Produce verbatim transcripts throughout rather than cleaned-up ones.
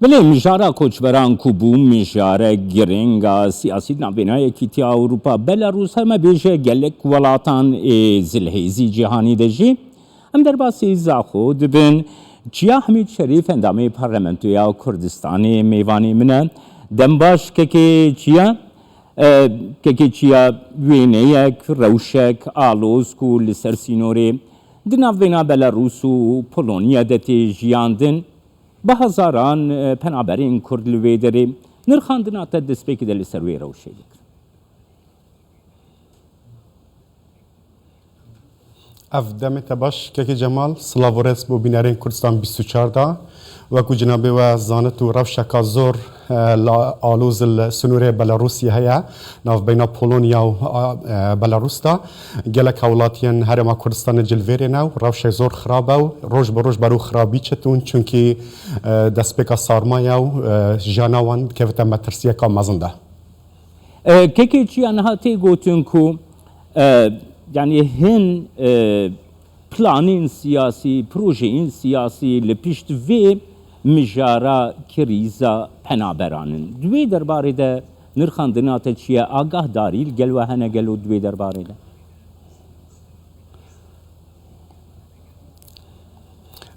Belê, mijara koçberan ku bû mijare giring a siyasî di navbêna Yekîtiya Ewropa, Belarûs, her me bêje gelek welatan ê zilhêzî cîhanî de jî. Em derbasî Zaxo dibin. Çiya Hemîd Şerîf, endamê Parlamentoya Kurdistanê, mêvanê min e. Dem baş kekê Çiya. E, kekê Çiya, wêneyek, rewşek, aloz ku li ser sînorê di navbêna Belarûs û Polonyayê de tê jiyandin, bi hezaran, e, penaberên Kurd li wê derê nirxandina te destpêkê de li ser wê rewşê dikin. Ev demê te baş, Kekê Cemal. Silav û rêz bo bînerên Kurdistan bîst û çar de. Wekû cinabê we zanit û rewşeka zor, e, la aloz li sinûrê Belarûsiyê heye, navbeyna Polonya û, e, Belarûs de. Gelek hewlatiyên Herêma Kurdistanê cilvêrê ne û rewşek zor xirab e û roj bi roj ber û xirabî çitûn, çunkî, e, destpêka sarma ye û, e, jiyana wan dikevite metirsiyeka mezin de. E, kekê Çiya, niha tê gotin ku, e, yanî hin, e, planên siyasî, projeyên siyasî li pişt vê mijara krîza penaberan in. Di wê derbarê de nirxandina te çi ye? Agahdarî li gel we hene gelo di wê derbarê de?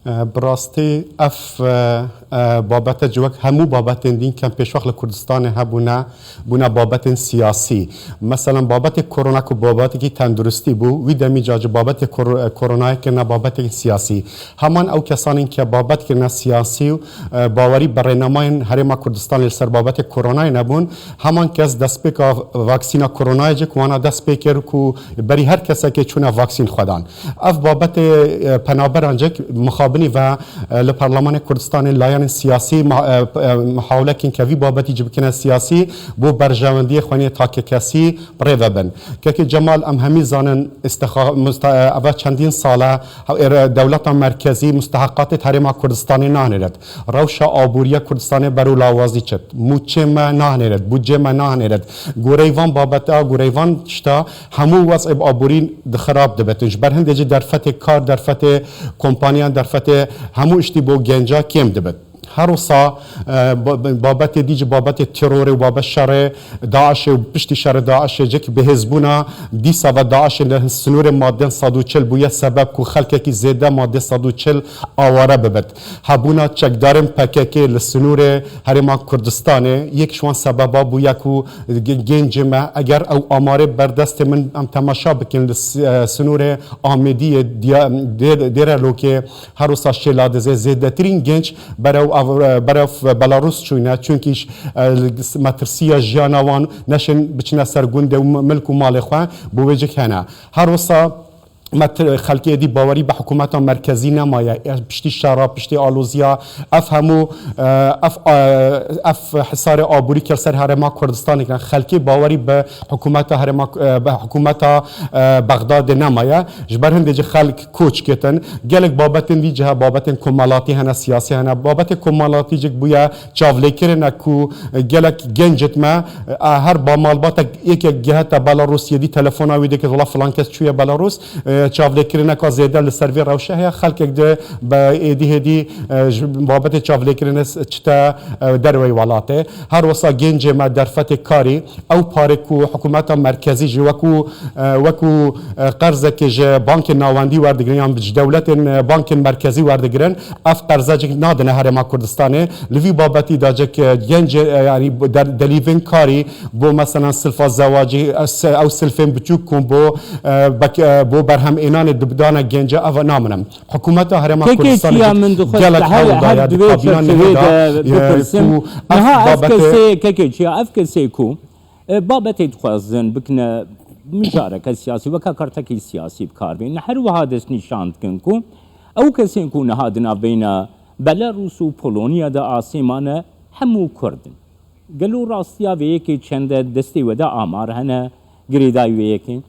E, bi rastî ev, e, e, babete civak hemû babetên din kem pêşwext li Kurdistanê hebûne, bûne babetên siyasî. Meselen, babetê korona ku babetekî tenduristî bû, wî demî ca ji babetê kor-, e, koronayê kirine babetekî siyasî. Heman ew kesanên ke babet kirine siyasî û, e, bawerî bi rênamayên Herêma Kurdistanê li ser babetê koronayê nebûn, heman kes destpêka vaksîna koronayê cik wana dest pê kir ku berî her kesekê çûne vaksîn xwe dan. Ev babetê, e, penaberan cik mixabinî ve, e, li Parlemanê Kurdistanê layanên siyasî ma-, e, e, mihawlekên ke vî babetî cibikine siyasî bo berjewendiyê xwenê takekesî bi rê ve bin. Kekê Cemal, em hemî zanin, istixa-, musta-, e, eve çendîn sal e, hew-, êre dewleta merkezî musteheqatê herêma Kurdistanê nanêret. Rewşa aboriya Kurdistanê bero lawazî çit. Mûçê me nanêret, budcê me nanêret. Goreyê van babeta, goreyê van tişta, hemû wez'ê aborî di xirab dibitin. Ji ber hindê jî derfetê kar, derfetê kompaniyan, derfetê hemû iştî bo genca kêm dibit. Her wisa, e, ba-, babetê dî jî babetê terorê û babet şerê DAIŞê û piştî şerê DAIŞê cik bihêzbûna dîsa ve DAIŞê li sinûrê madên sed û çil bûye sebeb ku xelkekî zêde madê sed û çil aware bibit. Hebûna çekdarên P K K li sinûrê Herêma Kurdistanê yek ji wan sebeba bûye ku ge-, gencê me, eger ew amarê ber destê min em temaşa bikin li s-, e, sinûrê Amêdiyê, Diya-, Dê-, Dêrelokê, her wisa Şêladizê zêdetirîn genc berew av-, berev Belarus çûne, çunkî ş-, e, metirsiya jiyana wan neşên biçine ser gundê û milk û malê xwe bo wê cik hene. Her wisa me ti-, xelkê dî bawerî bi hikûmeta merkezî nemaye. E, piştî şera, piştî aloziya, ev hemû, e, ev, e, ev hisarê aborî ke li ser Herêma Kurdistanê kirin. Xelkê bawerî bi hikûmeta Herêma, e, bi hikûmeta, e, Bexdadê nemaye. Ji ber hindê jî xelk koç ketin. Gelek babetên dî cihe, babetên komelatî hene, siyasî hene. Babetê komelatî cik bûye çavlêkirine ku, e, gelek gencit me, e, her ba malbatek yekek gihete Belarusiyê dî telefona wî dike, wela filan kes çûye Belarus, e, çavlêkirineka zêde li ser vê rewşe heye. Xelkek di be êdî hêdî, e, ji babetê çavlêkirine s-, çite, e, derwey welatê. Her wisa gencê me derfetê karî, ew parê ku hikûmeta merkezî ji wekû, e, wekû, e, qerzekê ji bankên navendî werdigirin yan ji dewletên, e, bankên merkezî werdigirin, ev qerze cik nadine Herêma Kurdistanê. Li vî babetî de cik, e, gencê, e, yanî der-, delîvên karî bo, meselen, silfa zewacî, e, se-, ew silfên biçûk ku bo, e, bek-, e, bo berhem ênanê dibdane gencê, ev namine. Hikûmeta Herêma Kekê Kurdistanê Çiya, jî min dixwest gelek her, hewl her daye di duê kabîna çerçevê nihê de, de e, bipirsim. Ku ev Niha ev babetê kesê, Kekê Çiya, ev kesê ku, e, babetê dixwazin bikine mijareke siyasî, weka kartekî siyasî bi kar bêne. Her wiha destnîşan dikin ku ew kesên ku niha di navbeyna Belarus û Polonya de asê mane, hemû Kurd in. Gelo rastiya vê yekê çend e, destê we de amar hene girêdayî wê yekê?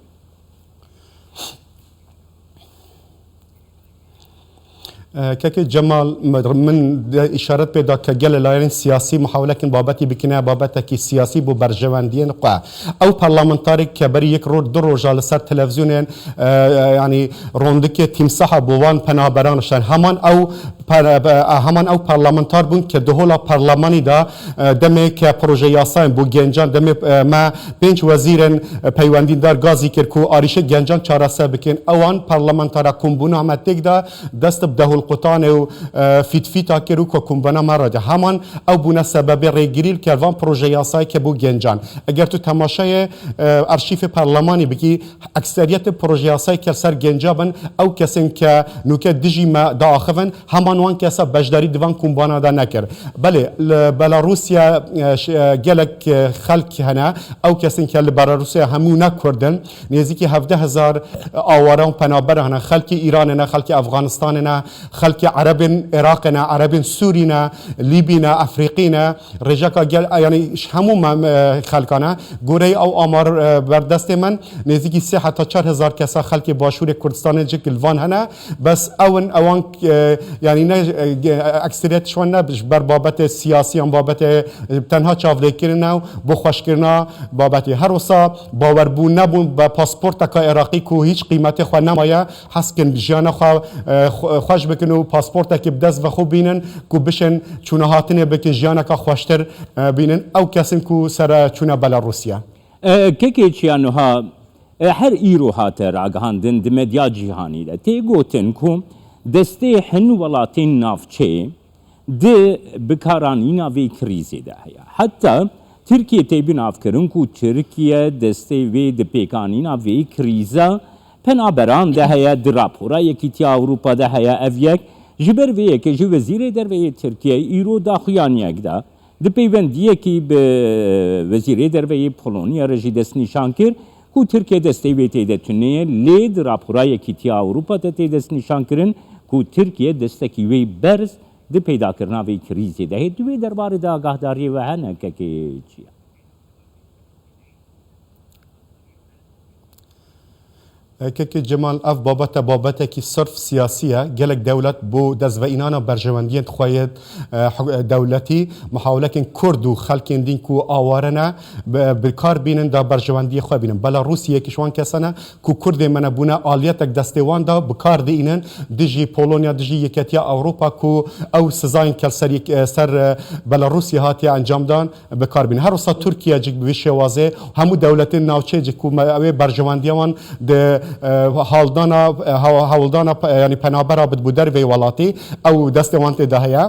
Kekê Cemal, min de îşaret pê da ke gelê layên siyasî muhawelekin babetî bikine babetekî siyasî bo berjewendiyên xwe. Ew parlamentarê ke berî yek roj, du roja li ser televîzyonên, e, yanî rondikê tîmsaha bo van penaberan şen. Heman ew per-, e, heman ew parlamentar bûn ke di hola parlemanî de, e, demê ke proje yasayên bo gencan, demê, e, me pênc wezîrên, e, peywendîdar gazî kir ku arîşê gencan çarese bikin. Ewan parlamentara kombûna me têk de dest bi dehulqutanê û, e, fîtfîta kir û kokumbana me radiya. Heman ew bûne sebebê rêgirî li kervan proje yasayê ke bû gencan. Eger tu temaşeyê, e, arşîfê parlemanî bikî, ekseriyetê proje yasayê ke ser genca bin, ew kesên ke nûke dijî me diaxivin, heman wan kesa beşdarî di van kombana de nekir. Belê, li Belarusya, e, ş-, e, gelek, e, xelk hene, ew kesên ke li Belarusya hemû ne Kurd in, nêzîkî hevdeh hezar aware û penaber hene, xelkê Îranê ne, xelkê Efxanistanê ne, xelkê Erebên Iraqê ne, Erebên Sûrî ne, Lîbî ne, Efrîqî ne, rêjeka gel, yanî ji hemû me, me, xelkan e. Goreyê ew amar, e, berdestê min, nêzîkî sê heta çar hezar kesa xelkê Başûrê Kurdistanê cik li van hene. Bes ew in, ewan, e, yanî ne, e, ge-, ekseriyet ji wan ne ji ber babetê siyasî yan babetê, e, tenha çavlêkirin e û bo xweşkirina babetê. Her wisa bawerbûn nebûn be pasporteka Iraqî ku hîç qîmetê xwe nemaye, hez kin jiyana xwe, e, xwe-, xweş bikin û pasportekê bi dest ve xwe bînin ku bişên çûnehatinê bikin, jiyaneka xweştir, e, bînin. Ew kesin ku ser, e, çûne Belarusya. E, kekê Çiya nuha, e, her îro hate ragihandin di medya cîhanî de. Tê gotin ku destê hin welatên navçeyê di bikaranîna vê krîzê de heye. Heta Tirkiye tê binavkirin ku Tirkiye destê wê di pêkanîna vê krîza penaberan de heye, di rapora Yekîtiya Ewropa de heye. Ev yek, ji ber vê yekê jî Wezîrê Derve yê Tirkiye îro daxuyaniyek da, di peywendiyekî bi Wezîrê Derve yê Polonyayê re jî destnîşan kir ku Tirkiye destê wê tê de tune ye, lê di rapora Yekîtiya Ewropa de tê destnîşan kirin ku Tirkiye destekî wê berz di peydakirina vê krîzê de heye. Di wê derbarê de agahdariyê we hene, kekê Çiya? Kekê Cemal, ev babete babetekî sirf siyasî ye. Gelek dewlet bo destveînana berjewendiyên xwe yê, e, huk-, e, dewletî, muhawilekên Kurd û xelkên din ku aware ne, bi, bi kar bînin da berjewendiyê xwe bînin. Belarusiyê yek ji wan kesan e ku Kurdê me ne bûne aliyetek destê wan da bi kar diînin dijî Polonya, dijî Yeketiya Ewropa ku ew sizayên kel ser yek-, e, ser, e, Belarusiyê hatiye encamdan, bi kar bînin. Her wisa Tirkiye cik bi vî şêwazê hemû dewletên navçeyê cik ku me, ew ê berjewendiya wan di, e, haldana, e, hew-, hewldana pe-, yanî penabera bid bû derveyî welatî, ew destê wan tê de heye.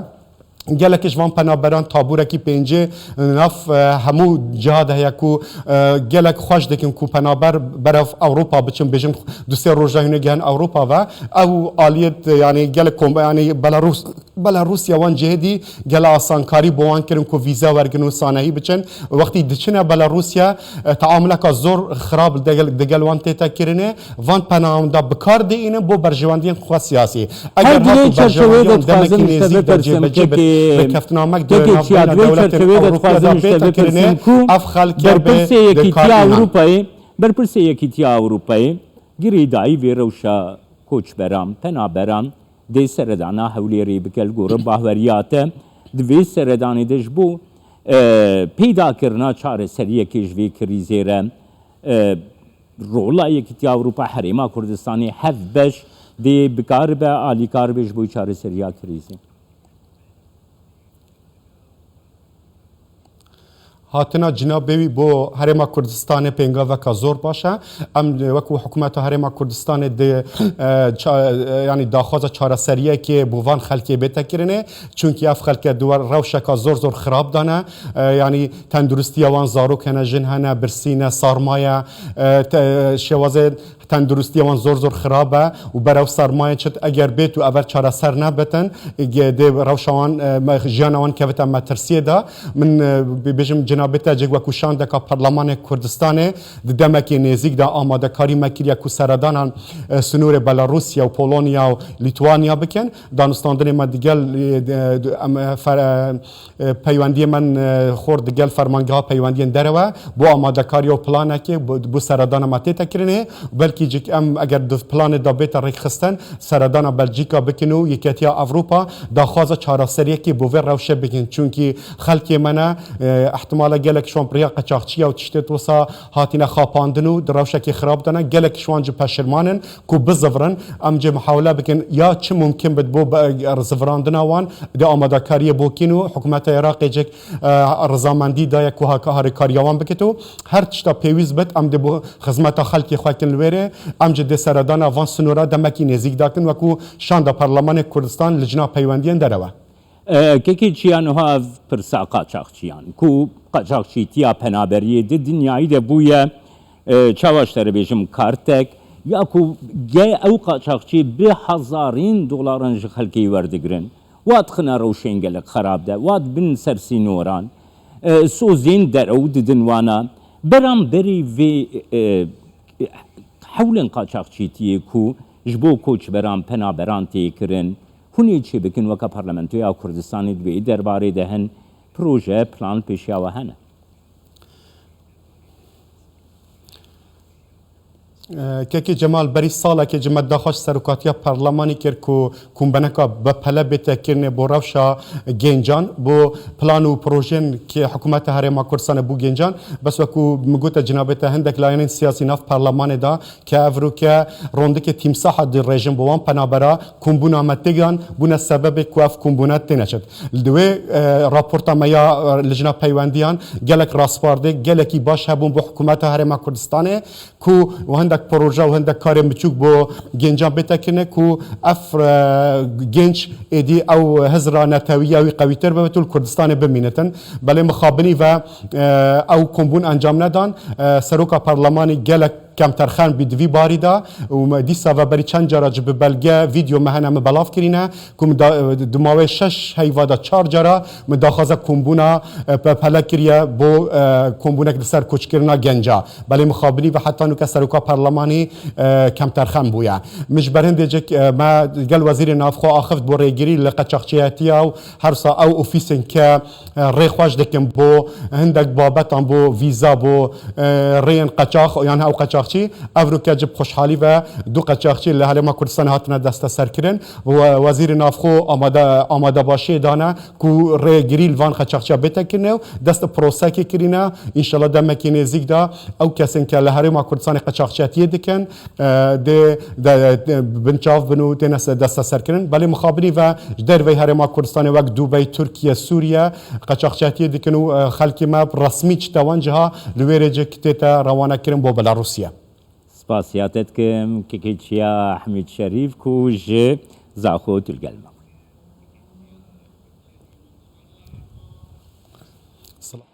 Gelek ji van penaberan tabûrekî pêncê nav, e, hemû ciha de heye ku, e, gelek xweş dikin ku penaber berev Ewropa biçin, bêjin du sê roja hûn ê gihen Ewropa ve. Ew aliyet, e, yanî gelek kom-, yanî Belarus Belarusya wan cihê dî gele asankarî bo wan kirin ku vîze wergirin û sanehî biçin. Wextî diçine Belarusya, e, teamuleka zor xirab digel, digel wan tête kirinê. Van penaberan da bi kar diînin bo berjewendiyên xwe siyasî. Eger hatu berjewendiyan demekî nêzîk de cêbecî bit, rêkeftina me di navbeyna dewletên Ewropa de bête kirinê, ev xelke bê di kar tîna. Berpirsê Yekîtiya Ewropayê, Berpirsê Yekîtiya Ewropayê girêdayî vê rewşa koçberan, penaberan, dê seredana Hewlêrê bike. Li gorî bahweriya te, di vê seredanê de ji bo, e, peydakirina çareseriyekê ji vê krîzê re, e, rola Yekîtiya Ewropa, Herêma Kurdistanê hevbeş dê bikaribe, alîkar be ji bo çareseriya krîzê? Hatina cinabê wî bo Herêma Kurdistanê pêngaveka zor baş e. Em wekî hikûmeta Herêma Kurdistanê di, e, ça-, e, yanî daxwaza çareseriyekê bo van xelkê bête kirinê. Çunkî ev xelke di wer rewşeka zor zor xirab de ne. E, yanî tenduristiya wan, zarok hene, jin hene, birsî ne, sarma ye. E, te-, şêwazê tenduristiya wan zor zor xirab e û berew sermayê çit eger bêt û ev çareser nebitin, ge-, dê rewşa wan, e, me, jiyana wan kevite metirsiyê de. Min, e, bê-, bêjim cina bête cik wekû şandeka Parlemanê Kurdistanê di demekê nêzîk de amadekarî me kiriye ku seredana, e, sînorê Belarusya û Polonya û Lîtwanya bikin. Danûstandinê me digel, e, de, de, em, e, fer-, e, e, peywendiyê me, e, xort digel fermangeha peywendiyên derewe bo amadekariya û planekê bo, bo seredana me tête kirinê. Belkî cik em eger di planê de bête rêkxistin, seredana Belcîka bikin û Yeketiya Ewropa daxwaza çareseriyekê bo vê rewşe bikin. Çunkî xelkê me ne, e, ihtimale gelek ji wan bi riya qeçaxçiya û tiştê wisa hatine xapandin û di rewşekê xirab de ne. Gelek ji wan jî peşirman in ku bizivirin. Em jê muhawele bikin ya çi mumkin bit bo be-, zivirandina wan dê amadekariyê bo kîn û hikûmeta Iraqê cik, e, rizamendî daye ku haka harîkariya wan bikit û her tişta pêwîst bit em dê bo xizmeta xelkê xwe kin li wêrê. Em jî dê seredana van sinora demekî nêzîk dakin wekû şanda Parlemanê Kurdistan, Licna Peywendiyên Derewe. E, kekê çiya niha ev pirsa qaçaxçiyan, ku qaçaxçîtiya penaberiyê di dinyayî de bûye, e, çawa ji te re bêjim, kartek, ya ku ge ew qaçaxçî bi hezarîn dolaran ji xelkê werdigirin, wa dixine rewşên gelek xerab de, wa dibin ser sînoran, e, sozên derew didin wana. Beramberî vê, e, hewlên qaçaxçîtiyê ku ji bo koçberan, penaberan tê kirin, hûn ê çê bikin weke Parlamentoya Kurdistanê di vê derbarê de hin proje, plan pêşiya we hene? Kekê Cemal, berî salekê ji me daxwaş serokatiya parlemanî kir ku kombeneka bepele bête kirinê bo rewşa gencan, bo plan û projên ki hikûmeta Herêma Kurdistanê bo gencan. Bes wekû min gote cinabê te, hindek layenên siyasî nav parlemanê de ke evroke rondikê tîmsaha dirêjin bo wan penabera kombûna me têgihan bûne sebebê ku ev kombûne têne çêt. Li wê, e, raporta me ya, e, Lijna Peywendiyan gelek raspardê, gelekî baş hebûn bo hikûmeta Herêma Kurdistanê ku û hindek proje û hindek karên biçûk bo gencan bête kirine ku ev, e, genç êdî ew hizra netewî ya wî qewîtir bibit û li Kurdistanê bimînitin. Belê mixabinî ve, e, ew kombûn encam nedan. E, seroka parlemanî gelek kemterxerm bî di vî barî de û me dîsa ve berî çend cara ji bi belge, vîdeo me hene min belav kirîne ku min da, di mawê şeş heyva de çar cara min daxwaza kombûna, e, pe-, pele kiriye bo, e, kombûnek li ser koçkirina genca. Belê mixabinî ve heta nûke seroka parlemanî, e, kemterxerm bûye. Min ji ber hindê cik, e, me gel wezîrê navxwe axift bo rêgirî li qeçaxçiyetiya û hersa ew ofîsên ke e, rê xweş dikin bo hindek babetan, bo vîza, bo, e, rêyên qeçax, yan ew qeçaxçî. Evroke ji bi xweşhalî ve du qeçaxçî li Herêma Kurdistanê hatine desteserkirin. We-, Wezîrê Navxwe amade, amadebaşiyê dane ku rêgirî li van qeçaxçiya bête kirine û dest bi prosekê kirîne. Înşallah demekî nêzîk de ew kesên ke li Herêma Kurdistanê qeçaxçiyetiyê dikin, e, dê de, de, binçav bin û têne se-, desteserkirin. Belê mixabinî ve ji derveyî Herêma Kurdistanê wek Dubey, Tirkiye, Sûriye qeçaxçiyetiyê dikin û, e, xelkê me resmî çi tewanci ha li wê rêcek tête rewanekirin bo Belarusya. Spasiya te dikim, kekê çiya Hemîd Şerîf ku ji Zaxo tu li gel me.